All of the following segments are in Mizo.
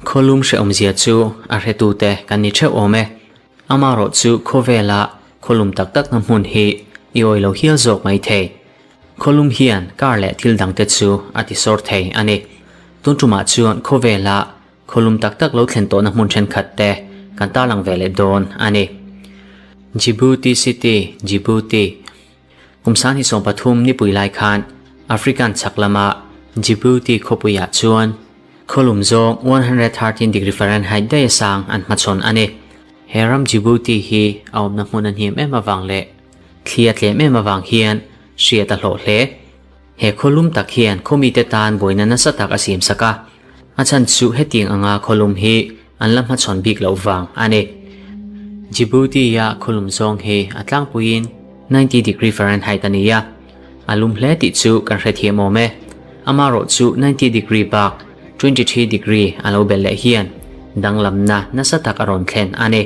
Khawlum hrehawmzia chu a hretute kan ni theuh awm e. Amarawh chu khawvela khawlum tak takna hmun hi i awi lo hial zawk mai thei. Khawlum hian kar leh thil dangte chu a ti sawr thei a ni. Tun tumah chuan khawvela khawlum tak tak lo thlen tawhna hmun thenkhat te kan tarlang ve leh dawn a ni. Djibouti City, Djibouti. Kum 2013 nipui lai khan African chhak lama Djibouti khawpuiah chuan khawlum zawng 113 degree Fahrenheit daih a sang an hmachhawn a ni. He ram Djibouti hi a awmna hmun a hniam em avang leh thli a tlem em avang hian hriat a hlawh hle. He khawlum tak hian khawmite tan buaina nasa tak a siam sak a, a chhan chu hetiang anga khawlum hi an la hmachhawn bik loh vang a ni. Djibouti-a khawlum zawng hi a tlangpuiin 90 degree Fahrenheit a ni a, a lum hle tih chu kan hrethiam awm e. Amarawh chu 90 degree bak 23 degree a lo belh leh hian danglamna nasa tak a rawn thlen a ni.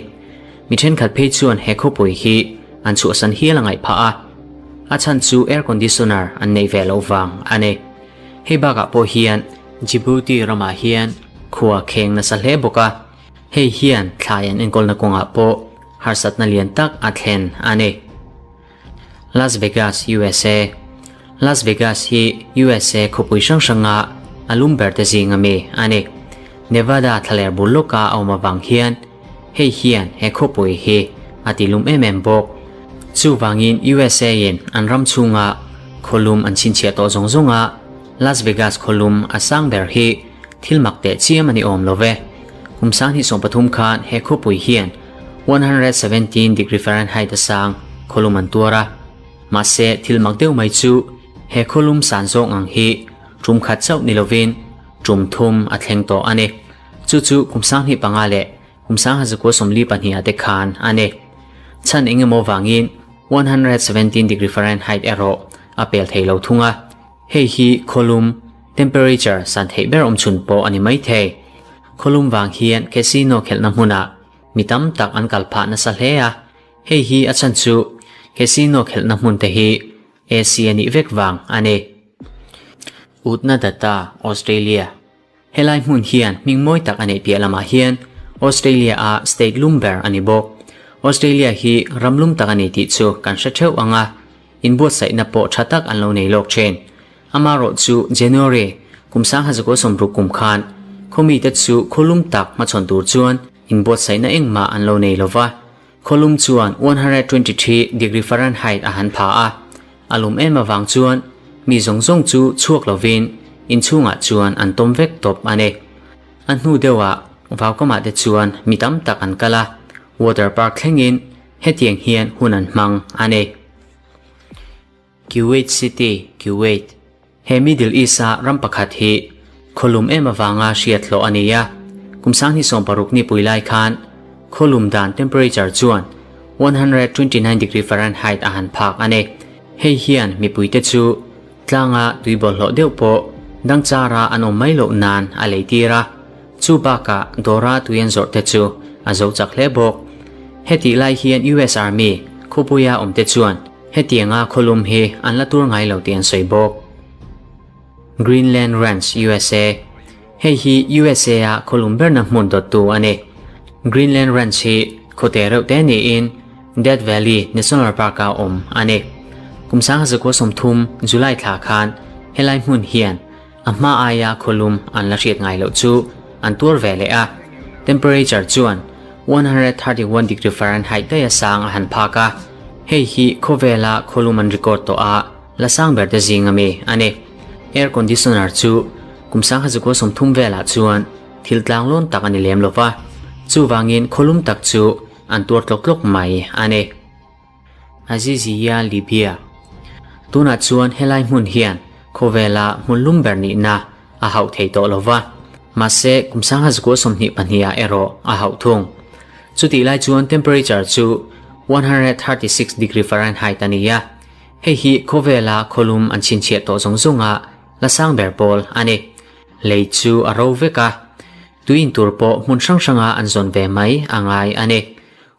Mi thenkhat phei chuan he khawpui hi an chhuahsan hial a ngaih phah a, a chhan chu air conditioner an neih ve loh vang a ni. Hei bakah pawh hian Djibouti ramah hian khua kheng nasa hle bawk a, hei hian thlai an enkawlna kawngah pawh harsatna lian tak a thlen a ni. Las Vegas, USA Las Vegas hi USA khawpui hrang hranga a lum ber te zing ami a ni. Nevada thlaler bul lawka a awm avang hian hei hian he khawpui hi a ti lum em em bawk. Chuvangin USA in an ram chhunga khawlum an chhinchhiah tawh zawng zawnga Las Vegas khawlum a sang ber hi thil mak teh chiam a ni awm lo ve. Kum 2013 khan he khawpui hian 117 degree Fahrenheit a sang khawlum an tuar a. Mahse thil mak deuh mai chu he khawlum san zawng ang hi tum khat chauh ni lovin tum thum a thleng tawh a ni. Chu chu kum 2005 leh kum 2022 ah te khan a ni. Chhan eng emaw vangin 117 degree Fahrenheit erawh a pel thei lo thung a. Hei hi khawlum, temperature, san theih ber awm chhun pawh a ni mai thei. Khawlum vang hian casino khelhna hmunah mi tam tak an kal phah nasa hle a. Hei hi a chhan chu casino khelhna hmun te hi AC a nih vek vang a ni. Utnadata, Australia. Helai hmun hian hming mawi tak a neih piah lamah hian Australia a state lum ber a ni bawk. Australia hi ram lum tak a ni tih chu kan hre theuh ang a, inbuatsaihna pawh tha tak an lo nei lawk thin. Amarawh chu January kum 1960 kum khan khawmite chu khawlum tak hmachhawn tur chuan inbuatsaihna engmah an lo nei lova. Khawlum chuan 123 degree Fahrenheit a han pha a, a lum em avang chuan mi zawng zawng chu chhuak lovin inchhungah chuan an tawm vek tawp a ni. A hnu deuhah vaukamah te chuan mi tam tak an kal a, water park thlengin hetiang hian hun an hmang a ni. Kuwait City, Kuwait. He Middle East-a ram pakhat hi khawlum em avanga hriat hlawh a ni a. Kum 2016 nipui lai khan khawlum dan temperature chuan 129 degree Fahrenheit a han phak a ni. Hei hian mipuite chu tlanga tui bawlhhlawh deuh pawh dangchara an awm mai loh nan a leitir a. Chu bakah dawra tui an zawrh te chu a zo chak hle bawk. Hetih lai hian US Army khawpuia awmte chuan Hetianga khawlum hi an la tur ngai lo tih an sawi bawk. Greenland Ranch, USA, Hei hi USA a khawlum berna hmun dawttu a ni. Greenland Ranch hi khawte reuh te niin Death Valley National Park-a awm a ni. Kum 1930 July thla khan helai hmun hian a hma aia khawlum an la hriat ngai loh chu an tuar ve leh a. Temperature chuan 131 degree Fahrenheit daih a sang a han phak a, hei hi khawvela khawlum an record tawh a la sang ber te zing ami a ni. Air conditioner chu kum 1930 velah chuan thil tlanglawn tak a ni lem lova, chuvangin khawlum tak chu an tuar tlawk tlawk mai a ni. Azizia, Libya. Tunah chuan helai hmun hian khawvela hmun lum ber nihna a hauh thei tawh lo va, mahse kum 1922 ah erawh a hauh thung. Chutih lai chuan temperature chu 136 degree Fahrenheit a ni a, hei hi khawvela khawlum an chhinchhiah tawh zawng zawnga la sang ber pawl a ni. Lei chu a ro vek a, tui in tur pawh hmun hrang hranga an zawn ve mai a ngai a ni.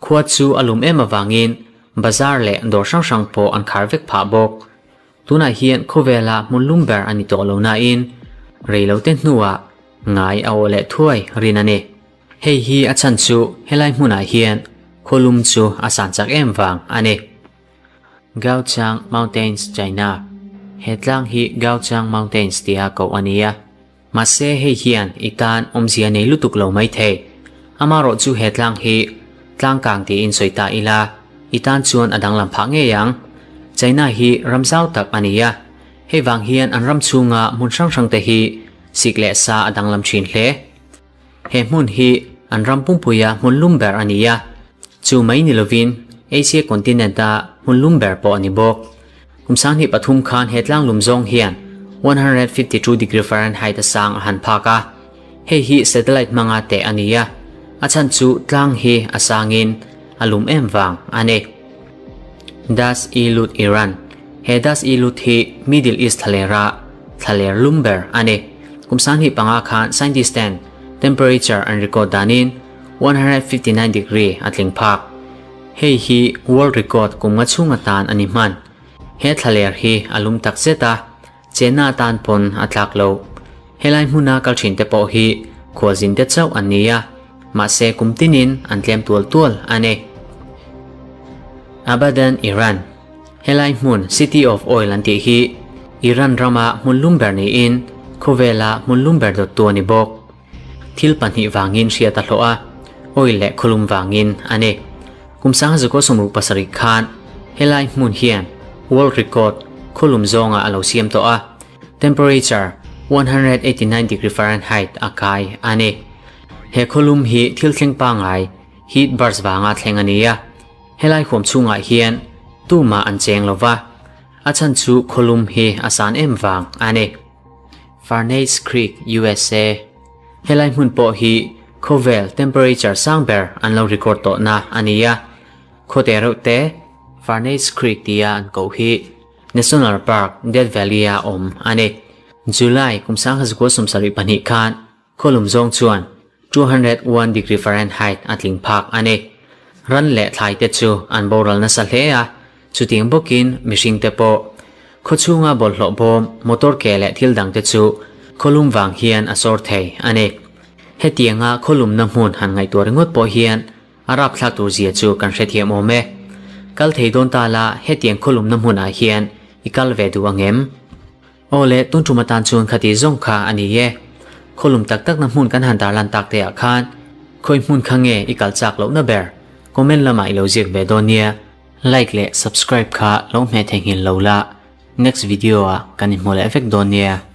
Khua chu a lum em avangin bazar leh dawr hrang hrang pawh an khar vek phah bawk. Tunah hian khawvela hmun lum ber a ni tawh lo nain. Rei lo te hnuah ngai a awh leh thuai rin a ni. Hei hi a chhan chu helai hmunah hian khawlum chu a san chak em vang a ni. Gaochang Mountains, China, He tlang hi Gaochang Mountains tia koh a ni a. Mahse hei hian i tan awmzia nei lutuk lo mai thei. Amarawh chu he tlang hi tlang kang tiin sawi ta ila, i tan chuan a danglam phah ngei ang. China hi ram zau tak a ni a, hei vang hian an ram chhunga hmun hrang hrang te hi sik leh sa a danglam thin hle. He hmun hi an ram pumpuia hmun lum ber a ni a, chu mai ni lovin Asia continent-a hmun lum ber pawh a ni bawk. Kum 2003 khan he tlanglum zawng hian 152 degree Fahrenheit a sang a han phak a, hei hi satellite hmanga teh a ni a, a chhan chu tlang hi a sangin a lum em vang a ni. Das-e-Lut Iran He Das-e-Lut hi Middle East thlalera thlaler lum ber a ni. Kum 2005 khan scientist ten temperature an record danin 159 degree a tling phak. Hei hi world record kum nga chhung atan a ni hman. He thlaler hi a lum tak zet a, chenna atan pawn a tlak lo. Helai hmuna kal thin te pawh hi khualzin te chauh an ni a, mahse kum tinin an tlem tual tual a ni. Abadan, Iran. Helai hmun City of Oil an tih hi Iran rama hmun lum ber niin khawvela hmun lum ber dawttu a ni bawk. Thil pahnih vangin hriat a hlawh a, oil leh khawlum vangin a ni. Kum 1967 khan helai hmun hian world record khawlum zawngah a lo siam tawh a, temperature 189 degree Fahrenheit a kai a ni. He khawlum hi thil thleng pangai heat burst vanga thleng a ni a, helai huam chhungah hian tumah an cheng lo va, a chhan chu khawlum hi a san em vang a ni. Furnace Creek, usa, Helai hmun pawh hi khawvel temperature sang ber an lo record tawhna a ni a, khawte reuh te Furnace Creek tia an koh hi National Park, Death Valley-a awm a ni. July kum 1972 khan khawlum zawng chuan 201 degree Fahrenheit a tling phak a ni. Ran leh thlai te chu an boral nasa hle a, Chutiang bawkin mihringte pawh khawchhunga bawlhhlawh bawm, motor ke leh thil dangte chu khawlum vang hian a sawr thei a ni. Hetianga khawlumna hmun han ngaihtuah ringawt pawh hian a rapthlak tur zia chu kan hrethiam awm e. Kal thei dawn ta la hetiang khawlumna hmunah hian i kal ve duh ang em? Aw le, tun tum atan chuan khati zawng kha a ni e. Khawlum tak takna hmun kan han tarlan tak te ah khan khawi hmun kha nge i kal chak lohna ber? Comment lamah i lo ziak ve dawn nia. Like leh subscribe kha lo hmeh theihnghilh lo la, next video ah kan inhmu leh vek dawn nia.